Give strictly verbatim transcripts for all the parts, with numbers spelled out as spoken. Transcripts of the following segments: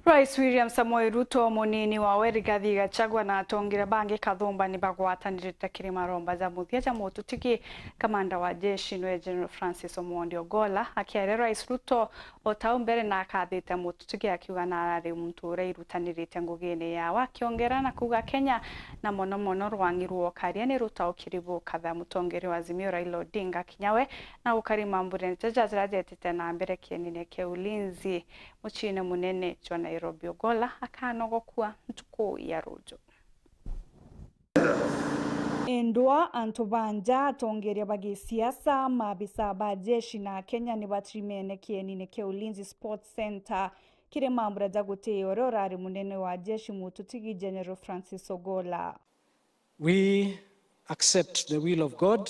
Rais William Samoei Ruto, munini wawe Rigathi Gachagua na atongeria bangi kathumba ni bagwatanirite kiri maromba ja muthia ja mututigi. Kamanda wa jeshi nwe General Francis Omondi Ogolla akiaria Rais Ruto o tau mbere na akathite mututigi akiuga na arari muntu uria irutanirite ngugine yawe, akiongera na kuuga Kenya na mono mono rwang'i rwa ukaria ni rutaukiri bukatha. Mutongeria wa Azimio Raila Odinga kinya we na gukari mambure jaja jiria jetite na mbere kienine kia Ulinzi muciine munene jwa Nairobi. Ogolla akanogokua ntuku ya ruju. Endwa antu ba nja, atongeria ba gisiasa, maabisa ba jeshi na Kenya ni batirimene kienine kia Ulinzi Sports Center kiri mambura ja gutiia uria urari munene wa jeshi mututigi General Francis Ogolla. We accept the will of God.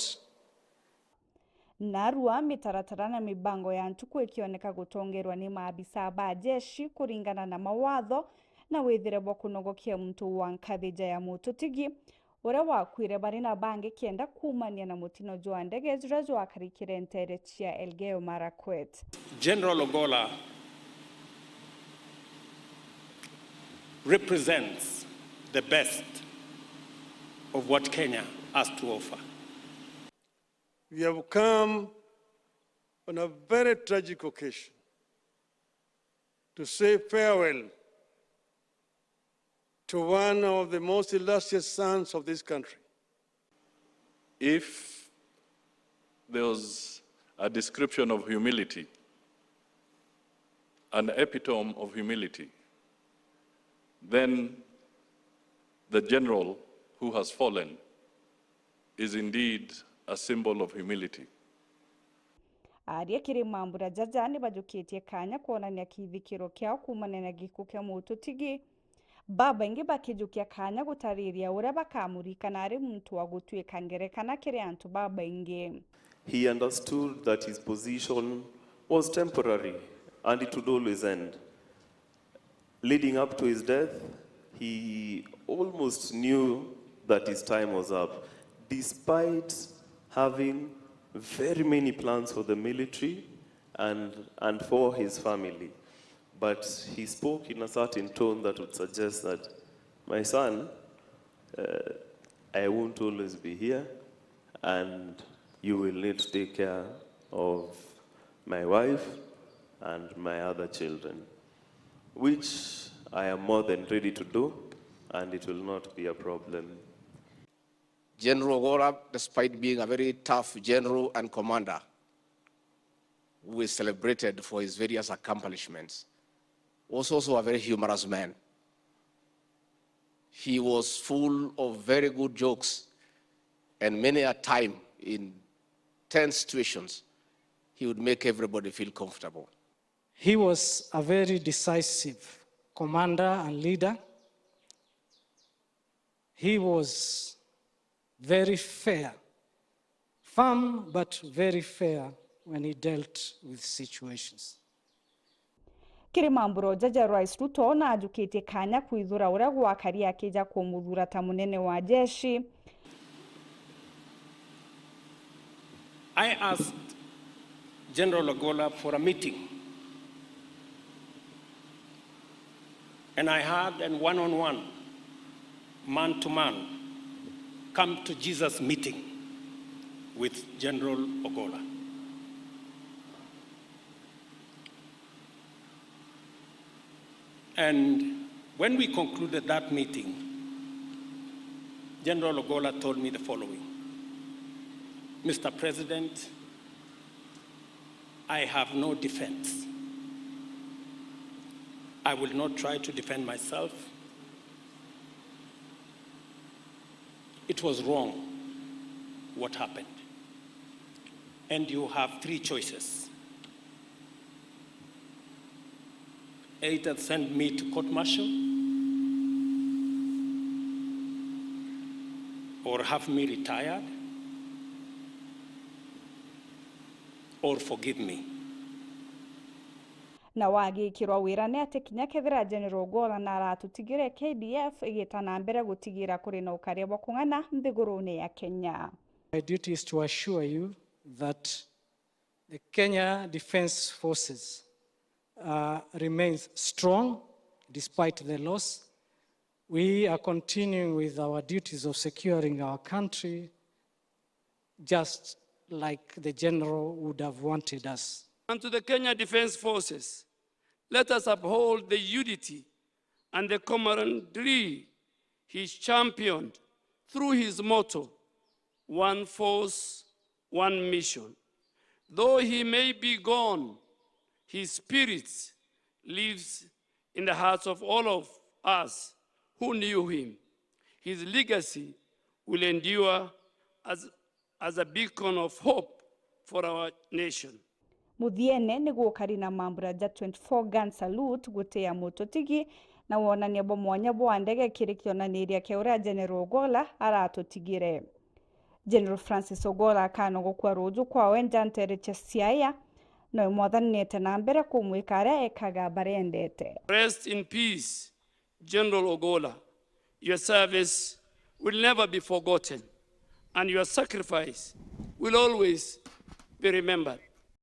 Narua mitaratara na mibango ya ntuku ikioneka gutongerwa ni maabisa ba jeshi kuringana na mawatho na withire bwa kunogokia muntu wa nkathija ya mututigi uria wakuire bari na bangi kenda kuumania na mutino jwa ndege juria jwakarikire nteere cia Elgeyo Marakwet. General Ogolla represents the best of what Kenya has to offer. We have come on a very tragic occasion to say farewell to one of the most illustrious sons of this country. If there was a description of humility, an epitome of humility, then the general who has fallen is indeed a symbol of humility. Aria kiri mambura jaja ni bajukitie kanya kwonania kithikiro kiao kuumania na gikuo kia mututigi, babaingi bakijukia kanya gutariria uria bakamurikana ari muntu wa gutuika ngerekana kiri antu babaingi. He understood that his position was temporary and it would always end. Leading up to his death, he almost knew that his time was up, despite having very many plans for the military and, and for his family. But he spoke in a certain tone that would suggest that, "My son, uh, I won't always be here, and you will need to take care of my wife and my other children, which I am more than ready to do, and it will not be a problem." General Ogolla, despite being a very tough general and commander who is celebrated for his various accomplishments, was also a very humorous man. He was full of very good jokes, and many a time in tense situations, he would make everybody feel comfortable. He was a very decisive commander and leader. He was very fair, firm but very fair when he dealt with situations. Kiri mambura jaja, Rais Ruto na ajukitie kanya kwithura uria gwakari akija kumuthuura ta munene wa jeshi. I asked General Ogolla for a meeting, and I had a one-on-one, man-to-man, come to Jesus meeting with General Ogolla. And when we concluded that meeting, General Ogolla told me the following: "Mister President, I have no defense. I will not try to defend myself. It was wrong what happened. And you have three choices. Either send me to court martial, or have me retired, or forgive me." Na wagikirwa wira ni ati kinya kethira General Ogolla na aratutigire, K D F igita na mbere gutigira kuri na ukaria bwa kung'ana nthigurune ya Kenya. My duty is to assure you that the Kenya Defence Forces, uh, remains strong, Despite the loss, we are continuing with our duties of securing our country, just like the general would have wanted us. And to the Kenya Defence Forces, let us uphold the unity and the camaraderie he championed through his motto, "One force, one mission." Though he may be gone, his spirit lives in the hearts of all of us who knew him. His legacy will endure as, as a beacon of hope for our nation. Muthiene ni gukari na mambura ja twenty-four gun salute gutia mututigi na wonania bwa mwanya bwa ndege kiri kionaniria kia uria General Ogolla aratutigire. General Francis Ogolla akanogokua ruuju kwawe nja nteere cia Siaya, noe Mwathani neete na mbere kumwika aria ekaga baria endete. Rest in peace, General Ogolla. Your service will never be forgotten, and your sacrifice will always be remembered.